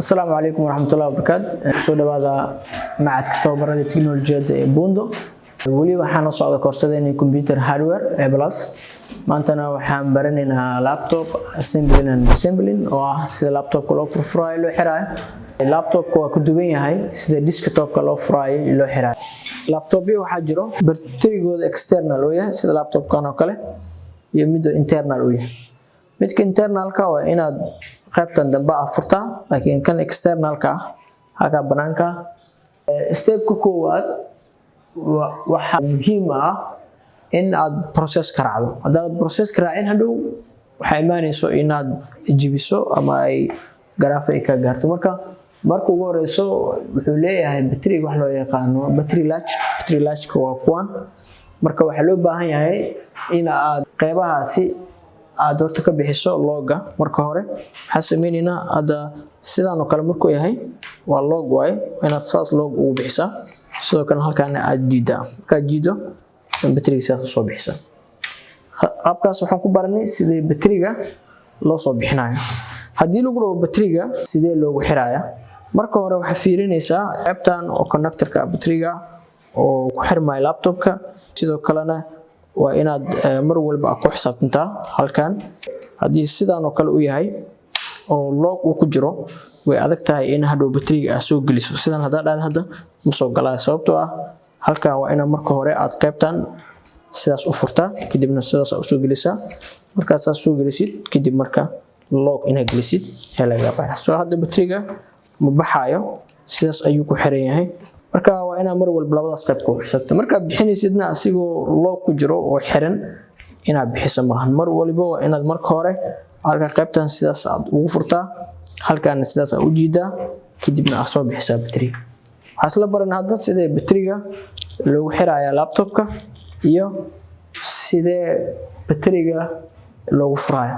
Asalaamu calaykum waraxmatullahi wabarakaatu. Kusoo dhawaada macadka tababarada tiknolojiyadda ee Buundo. Weli waxaan la socda koorsadeena computer hardware A plus. Maantana waxaan baranaynaa laptop assembling and disassembling, oo ah sida laptopka loo furfuraayo, loo xiraayo. Laptopka waa ka duwan yahay sida desktopka loo furaayo iyo loo xiraayo. Laptopyo waxaa jiro baterigooda external uu yahay, sida laptopkan oo kale, iyo mid internal uu yahay. Midka internalka waa inaad qaybtan dambe ah furtaa, laakiin kan externalka ah halka banaanka. Stepka koowaad waxaa muhiim ah in aad process ka raacdo. Haddaad process ka raacin, hadhow waxaa imaanayso inaad jibiso ama ay garaafa ay ka gaarto. Marka ugu horeyso, wuxuu leeyahay bateriga wax loo yaqaano battery latch. Battery latchka waa kuwan. Marka waxaa loo baahan yahay in aad qeybahaasi aad horta ka bixiso lockga. Marka hore waxaa sameyneynaa, hadda sidaan oo kale markuu yahay, waa lock waaye, inaad saas lock ugu bixisaa. Sidoo kale halkaana aad jiidaa. Markaad jiido, bateriga sidaas usoo bixisaa. Qaabkaas waxaan ku baranay sidee bateriga loo soo bixinayo. Haddii lagu dhaho bateriga sidee loogu xiraaya, marka hore waxaa fiirinaysaa qaybtan oo connectorka bateriga oo ku xirmaya laptopka. Sidoo kalena waa inaad mar walba ku xisaabtantaa halkan. Haddii sidaan oo kale u yahay oo lock uu ku jiro, way adag tahay in hadhow bateriga aad soo geliso. Sidan haddaa dhahda, hadda ma soo galaayo, sababtoo ah halkan waa inaad marka hore aad qaybtan sidaas u furtaa, kadibna sidaas aad usoo gelisaa. Markaad saas soo gelisid kadib, marka lock inaad gelisid ayaa laga baahan. So hadda bateriga ma baxaayo, sidaas ayuu ku xiran yahay. Marka waa inaad mar walba labadaas qayb ku xisaabto. Markaad bixinaysidna, asigoo lock ku jiro oo xiran inaad bixiso maahan. Mar waliba waa inaad marka hore halka qaybtan sidaas aad ugu furtaa, halkaana sidaas aad u jiidaa, kadibna aad soo bixisaa bateriga. Waxaa isla baran hadda sidee bateriga loogu xirayaa laptopka iyo sidee bateriga loogu furaya.